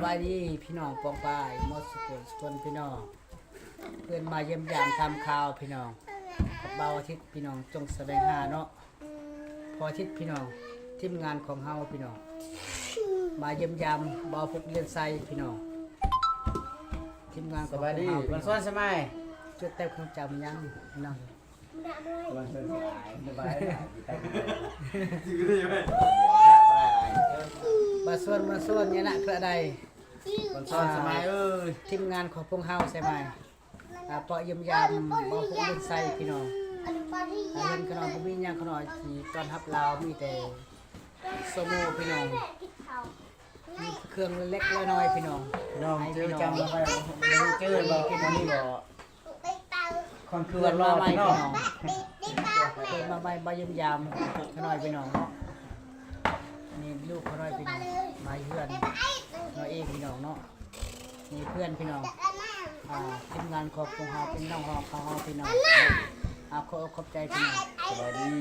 ສະບາຍດີພີ່ນ້ອງປ້ອງປາຍໝົດສູ່ຄົນສູ່ຄົນພີ່ນ້ອງ ເພື່ອນມາຢ້ຽມຢາມຖາມຂ່າວພີ່ນ້ອງ ກັບບ່າວອາທິດພີ່ນ້ອງ ຈົ່ງສະແຫວງຫາເນາະ ພໍ່ອາທິດພີ່ນ້ອງ ທີມງານຂອງເຮົາພີ່ນ້ອງ ມາຢ້ຽມຢາມບ່າວພຸກເຮືອນໄຊພີ່ນ້ອງ ທີມງານຂອງເຮົາ ສະບາຍດີ ວັນຊວນສະໄໝ ຈົດແຕ່ຄົງຈຳຍັງພີ່ນ້ອງ ມາຊວນ ມາຊວນ ຍະນະກະໄດ ມາຊວນສະໄໝເອີຍ ທີມງານຂອງພວກເຮົາສະໄໝ ອາ ເພາະຢ້ຽມຢາມບ່າວພຸກເຮືອນໄຊພີ່ນ້ອງ ອາ ເຮືອນຂະນ້ອຍບໍ່ມີຫຍັງ ຂະນ້ອຍຊິຕ້ອນຮັບລາວ ມີແຕ່ໂຊໂມພີ່ນ້ອງ ມີເຄື່ອງເລັກໆນ້ອຍໆພີ່ນ້ອງ ພີ່ນ້ອງເຈີຈຳໄວ້ ບໍ່ເຈີບໍ່ ມື້ນີ້ບໍ່ ຄອນຄືວ່າຫຼໍ່ພີ່ນ້ອງ ເພິ່ນມາໃໝ່ ມາຢ້ຽມຢາມຂະນ້ອຍພີ່ນ້ອງເນາະ ນີ້ລູກຂະນ້ອຍພີ່ນ້ອງ ມາເຮືອນນ້ອຍເອງພີ່ນ້ອງເນາະ ນີ້ເພື່ອນພີ່ນ້ອງ ອາ ທີມງານຂອງພວກເຮົາ ເປັນນ້ອງຮອງຂອງເຮົາພີ່ນ້ອງ ອາ ຂໍຂອບໃຈພີ່ນ້ອງ ສະບາຍດີ.